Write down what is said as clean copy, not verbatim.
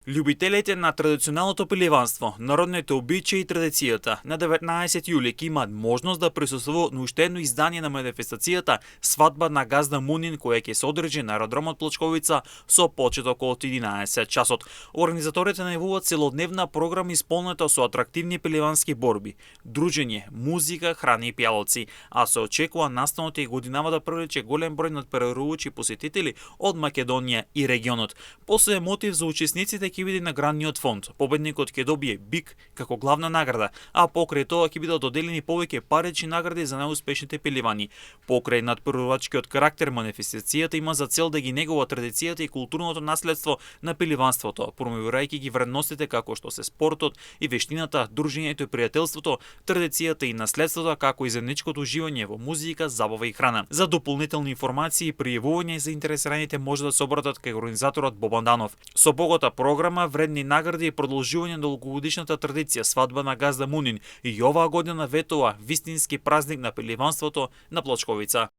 Љубителите на традиционалното пеливанство, народните обичаи и традицијата на 19 јули ќе имаат можност да присуствуваат на уште едно издание на манифестацијата Свадба на газда Мунин, која ќе се одржи на аеродромот Плочковица со почеток од 11 часот. Организаторите најавуваат целодневна програма исполнета со атрактивни пеливански борби, дружење, музика, храна и пијалоци, а се очекува настаното и годинава да привлече голем број надпреварувачи посетители од Македонија и регионот. Посебен мотив за учесниците ќе биде наградниот фонд. Победникот ќе добие бик како главна награда, а покрај тоа ќе бидат доделени повеќе парични награди за најуспешните пеливани. Покрај надпреварувачкиот карактер, манифестацијата има за цел да ги негува традицијата и културното наследство на пеливанството, промовирајќи ги вредностите како што се спортот и вештината, дружењето и пријателството, традицијата и наследството, како и заедничкото уживање во музика, забава и храна. За дополнителни информации и пријавување заинтересираните може да се обратат кај организаторот Бобан Данов. Со богата програма, вредни награди и продолжување на долгогодишната традиција Свадба на газда Мунин и оваа година ветува вистински празник на пеливанството на Плочковица.